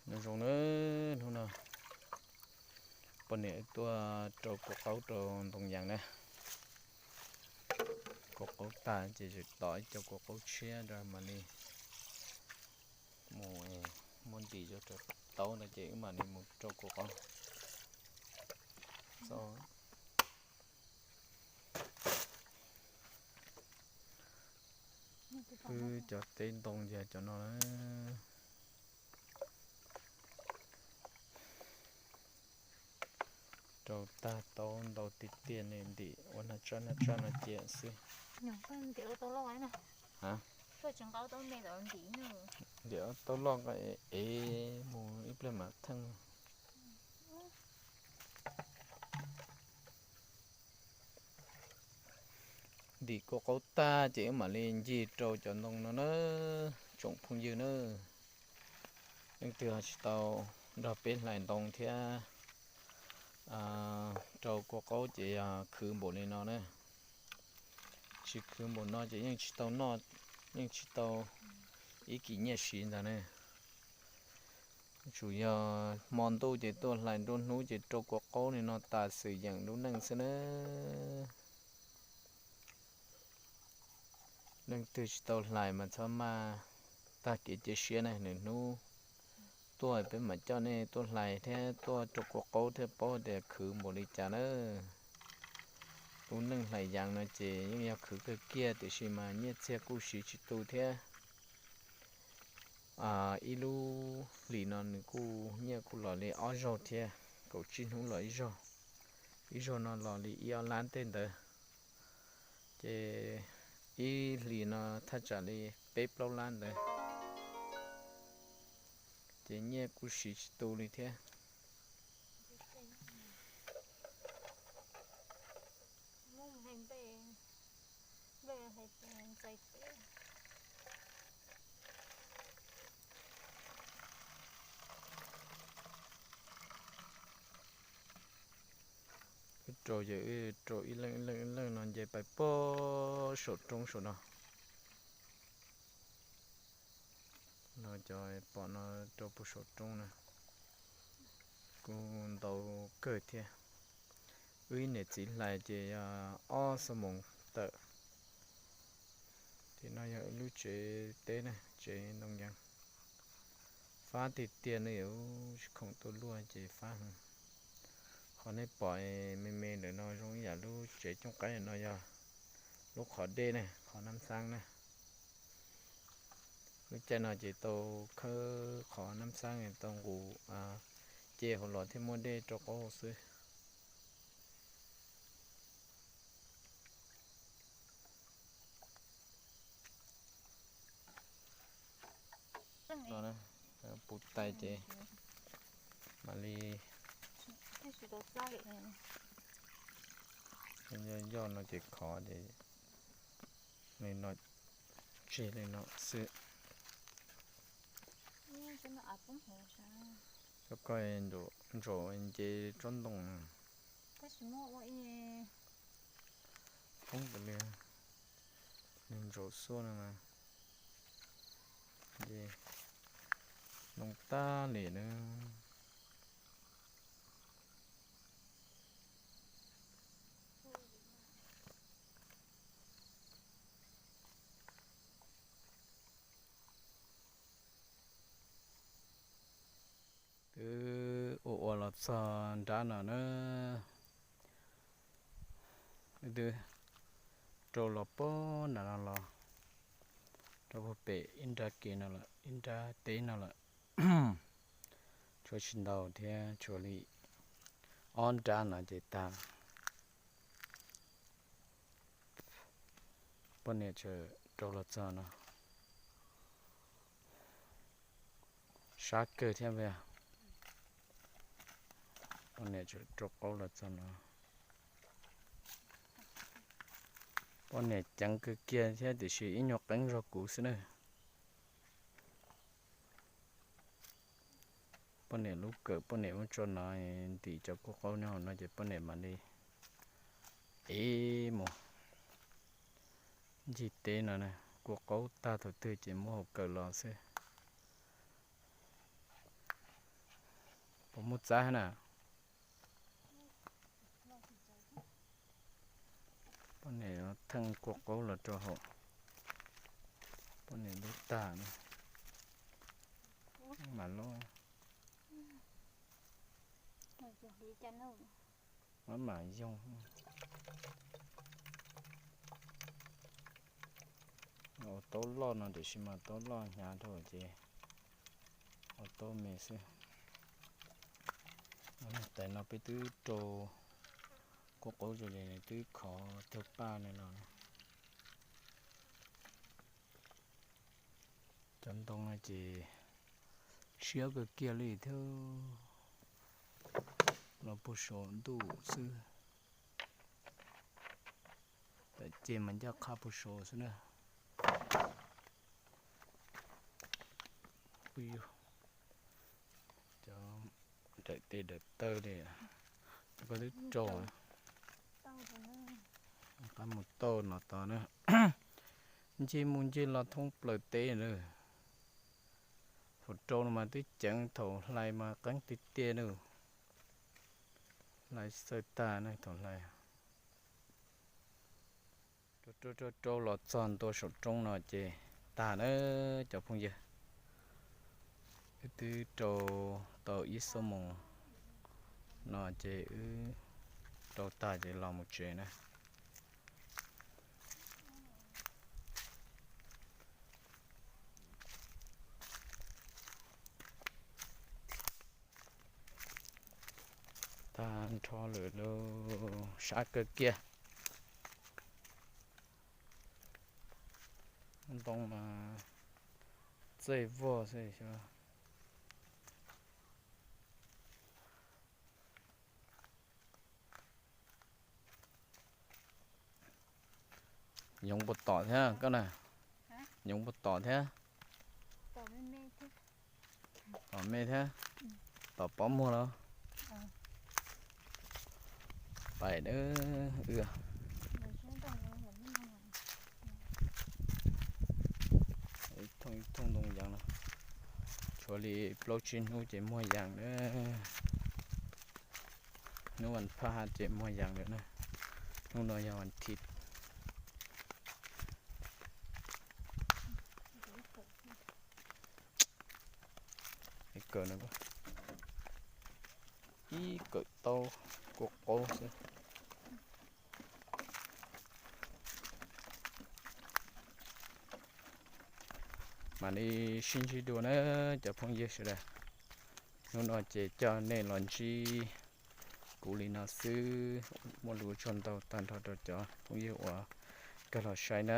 Nyob zoo na, hnub no poj niam tuaj rau kua qaub rau ntoo yas na. Kua qaub tag ces tseem tom ib co kua qaub tshiab rau mam li mus muab ntim rau taub ntawd ces wb mam li mus rau kua qaub. Wb cov teb ntoo yog cov no na. Rau tag taub ntau tiag tiag ne, ntim ua nag tsaj nag tsaj no cia xwb. Ntim taub loj nqa ev mus ib pliag mam theej. Ntim kua qaub tag ces wb mam li ncig rau cov ntoo no na, tsoom phooj ywg na. Leej twg ho tsis tau nrog peb hlais ntoo thiab rau kua qaub ces yog khwv npaum li no na. Tsis khwv npaum no ces yeej tsis tau noj, yeej tsis tau ib kis nyiaj siv ntag ne. Tsuas yog hmo ntuj ces tuaj hlais nruab hnub ces rau kua qaub li no tas xwm yeem lub neej xwb na. Leej twg tsis tau hlais mas txhob maj tag kev cia siab na, nws hnub tuaj peb mam coj nej tuaj hlais thiab tuaj rau kua qaub thiaj paub tias khwv npaum li cas na. Lub neej hlais yas no ces yeej yog khwv kawg kiag tiam sis mas nyiaj txiag kuj siv tsis tu thiab. Ib lub hlis no nws kuj nyiaj kuj los li ob zaug thiab, kaum tsib hnub los ib zaug. Ib zaug no los li ib ob lab tej ntawd. Ces ib hlis no thaj tsam li peb plaub lab ntawd. Ces nyiaj kuj siv tsis tu li thiab. Wb rau yawm wb rau ib leej ib leej ib leej no nce pais puag saum roob saum no. No cov pom no rau puag saum roob na, kuj ntau kawg thiab. Wb ib niam txiv hlais ces yog ob xuab moos tawm. Ces no yog wb lub tsev teb na, tsev ntoo yees. Fab tiag tiag ne, tsis khoom tuaj luaj ces fab heev. Qhov nej pom me me ntawm no zoo ib yam lub tsev cooj qaib no yog lub qhov dej ne, qhov nab xaab na. Lub caij no ces tau khawb qhov nab xaab tau nqus ce hauv los thiaj muaj dej rau qaub xwb. Puv tais ces mam li yoj no ces khov ces li no, tseg li no xwb. Cov ko ntsaum nce tsob ntoo na. Poob li, nws ntsaum xuaj no mas, nce ntoo tag li na. Twb ua ua los txog nrab no na, twb rau los puag nram no los, rau puag pem ib nrab kev no lawm, ib nrab teb no lawm. Tshuav tsis ntau thiab, tshuav li ob nrab no ces tag. Poj niam tseem rau los txog no, sab kawg thiab. Poj niam tseem rau qaub los txog no. Poj niam ceev kawg kiag thiab tiam sis ib nyuag qeeb zog kuv xwb na. Poj niam lub kawm poj niam muab tso no, ntim cov kua qaub nyob hauv no ces poj niam mam li ev mus ncig teb no, kua qaub tag thaum twg ces muab hauv kawm los xwb. Txav na. Poj niam theej kua qaub los rau hauv. Poj niam lub tag na. Mam loj. Mab mam yoog. Ua taub loj no tiam sis mas taub loj hnyav dhau ces ua taub me xwb. Tais no peb twb rau kua qaub zoo li twb khov tag paj no los. Cov ntoo no ces tshiab kawg kiag li thiab, los puag saum ntuj xwb. Tam ces mas ncaj qha puag saum xwb na. Cov dawm tes dawm taw li, koj twb rau qab mus tau no tod na. Nce mus nce los thoob plaws teb na. Thaum rau no mas twb ceev, thaum hlais mas qeeb tiag tiag na. Hlais xawj tag na thaum hlais. Rau rau rau los txog ntua saum roob no ces tag na cov phooj ywg. Wb twb rau tau ib xuab moos no ces wb rau tag ces los mus tsev na. Tag nrho lawm lauj, sab kawg kiag. Ntoo mas txej vog xwb xyov. Yoov puas tom thiab koj na? Yoov puas tom thiab? Tom me thiab? Tom pob muag los? Pais dawb w. Thooj ib thooj ntoo yas no, tshuav li plaub tsib hnub ces muag yas na. Hnub vas phaj ces muag yas lawm na. Hnub no yog vas thiv. Kawm no, ib kawm taub kua qaub xwb. Mam li sib ntsib dua na cov phooj ywg sawv daws. Hnub no ces coj nej los ntsib kuv li no xwb, muaj lus ua tsaug ntau tag nrho rau cov phooj ywg uas kawg los saib na.